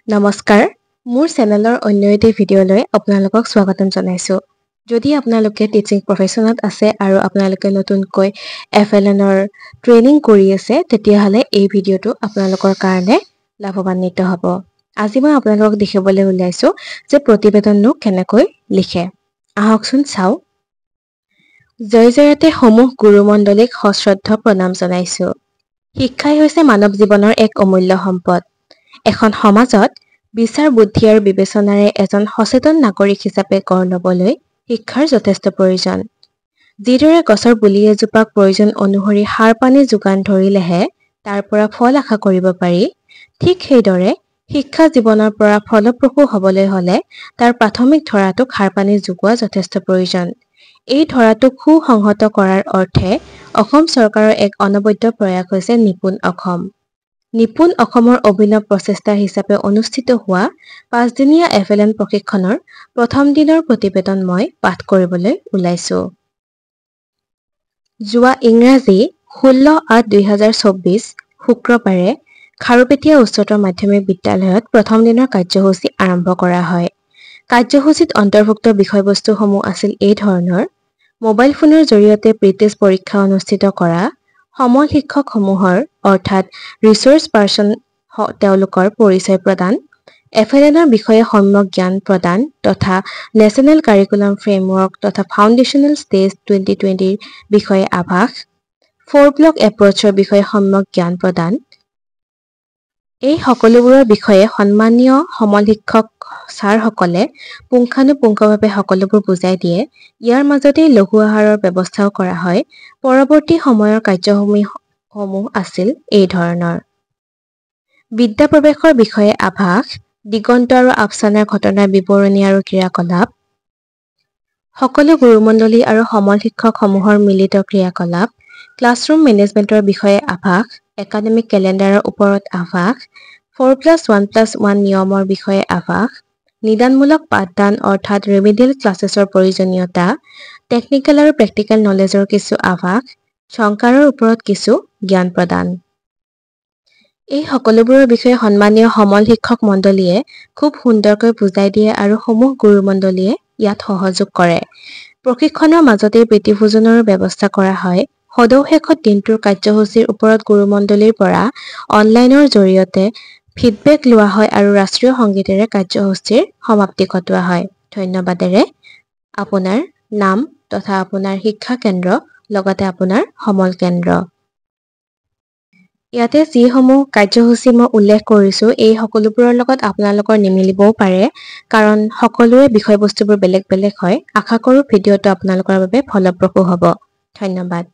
নমস্কাৰ, মোৰ চেনেলৰ অন্য এটি ভিডিঅ'লৈ আপোনালোকক স্বাগতম জনাইছোঁ। যদি আপোনালোকে টিচিং প্ৰফেশ্যনত আছে আৰু আপোনালোকে নতুনকৈ এফএলএনৰ ট্ৰেইনিং কৰি আছে, তেতিয়াহ'লে এই ভিডিঅ'টো আপোনালোকৰ কাৰণে লাভৱান্বিত হ'ব। আজি মই আপোনালোকক দেখিবলৈ ওলাইছোঁ যে প্ৰতিবেদননো কেনেকৈ লিখে। আহকচোন চাওঁ। জয় জয়তে সমূহ গুৰুমণ্ডলীক সশ্ৰদ্ধ প্ৰণাম জনাইছোঁ। শিক্ষাই হৈছে মানৱ জীৱনৰ এক অমূল্য সম্পদ। এখন সমাজত বিচাৰ বুদ্ধি আৰু বিবেচনাৰে এজন সচেতন নাগৰিক হিচাপে গঢ় ল'বলৈ শিক্ষাৰ যথেষ্ট প্ৰয়োজন। যিদৰে গছৰ পুলি এজোপাক প্ৰয়োজন অনুসৰি সাৰ পানী যোগান ধৰিলেহে তাৰ পৰা ফল আশা কৰিব পাৰি, ঠিক সেইদৰে শিক্ষা জীৱনৰ পৰা ফলপ্ৰসূ হ'বলৈ হ'লে তাৰ প্ৰাথমিক ধৰাটোক সাৰ পানী যোগোৱা যথেষ্ট প্ৰয়োজন। এই ধৰাটোক সুসংহত কৰাৰ অৰ্থে অসম চৰকাৰৰ এক অনবদ্য প্ৰয়াস হৈছে নিপুণ অসম। নিপুণ অসমৰ অভিনৱ প্ৰচেষ্টা হিচাপে অনুষ্ঠিত হোৱা পাঁচদিনীয়া এফএলএন প্ৰশিক্ষণৰ প্ৰথম দিনৰ প্ৰতিবেদন মই পাঠ কৰিবলৈ ওলাইছোঁ। যোৱা ইংৰাজী 16/8/2024 শুক্ৰবাৰে খাৰুপেটীয়া উচ্চতৰ মাধ্যমিক বিদ্যালয়ত প্ৰথম দিনৰ কাৰ্যসূচী আৰম্ভ কৰা হয়। কাৰ্যসূচীত অন্তৰ্ভুক্ত বিষয়বস্তুসমূহ আছিল এই ধৰণৰ: মোবাইল ফোনৰ জৰিয়তে প্ৰি-টেষ্ট পৰীক্ষা অনুষ্ঠিত কৰা, সমল শিক্ষকসমূহৰ অৰ্থাৎ ৰিচোৰ্চ পাৰ্চন তেওঁলোকৰ পৰিচয় প্ৰদান, এফএলএনৰ বিষয়ে সম্যক জ্ঞান প্ৰদান তথা নেশ্যনেল কাৰিকুলাম ফ্ৰেমৱৰ্ক তথা ফাউণ্ডেশ্যনেল ষ্টেজ 2020ৰ বিষয়ে আভাস, ফ'ৰ ব্লক এপ্ৰ'চৰ বিষয়ে সম্যক জ্ঞান প্ৰদান। এই সকলোবোৰৰ বিষয়ে সন্মানীয় সমল শিক্ষক ছাৰসকলে পুংখানুপুংখভাৱে সকলোবোৰ বুজাই দিয়ে। ইয়াৰ মাজতেই লঘু আহাৰৰ ব্যৱস্থাও কৰা হয়। পৰৱৰ্তী সময়ৰ কাৰ্যসমূহসমূহ আছিল এই ধৰণৰ: বিদ্যা প্ৰৱেশৰ বিষয়ে আভাস, দিগন্ত আৰু আফচানাৰ ঘটনাৰ বিৱৰণী আৰু ক্ৰিয়াকলাপ, সকলো গুৰুমণ্ডলী আৰু সমল শিক্ষকসমূহৰ মিলিত ক্ৰিয়াকলাপ, ক্লাছৰুম মেনেজমেণ্টৰ বিষয়ে আভাস, একাডেমিক কেলেণ্ডাৰৰ ওপৰত আভাস, 4+1+1 নিয়মৰ বিষয়ে আভাস, নিদানমূলক পাঠদান অৰ্থাৎ ৰেমিডিয়েল ক্লাছেছৰ প্ৰয়োজনীয়তা, টেকনিকেল আৰু প্ৰেক্টিকেল নলেজৰ কিছু আভাস, ঝংকাৰৰ ওপৰত কিছু জ্ঞান প্ৰদান। এই সকলোবোৰৰ বিষয়ে সন্মানীয় সমল শিক্ষক মণ্ডলীয়ে খুব সুন্দৰকৈ বুজাই দিয়ে আৰু সমূহ গুৰুমণ্ডলীয়ে ইয়াত সহযোগ কৰে। প্ৰশিক্ষণৰ মাজতেই প্ৰীতিভোজনৰো ব্যৱস্থা কৰা হয়। সদৌ শেষত দিনটোৰ কাৰ্যসূচীৰ ওপৰত গুৰুমণ্ডলীৰ পৰা অনলাইনৰ জৰিয়তে ফিডবেক লোৱা হয় আৰু ৰাষ্ট্ৰীয় সংগীতেৰে কাৰ্যসূচীৰ সমাপ্তি ঘটোৱা হয়। ধন্যবাদেৰে আপোনাৰ নাম তথা আপোনাৰ শিক্ষা কেন্দ্ৰ, লগতে আপোনাৰ সমল কেন্দ্ৰ। ইয়াতে যিসমূহ কাৰ্যসূচী মই উল্লেখ কৰিছোঁ, এই সকলোবোৰৰ লগত আপোনালোকৰ নিমিলিবও পাৰে, কাৰণ সকলোৰে বিষয়বস্তুবোৰ বেলেগ বেলেগ হয়। আশা কৰোঁ ভিডিঅ'টো আপোনালোকৰ বাবে ফলপ্ৰসূ হ'ব। ধন্যবাদ।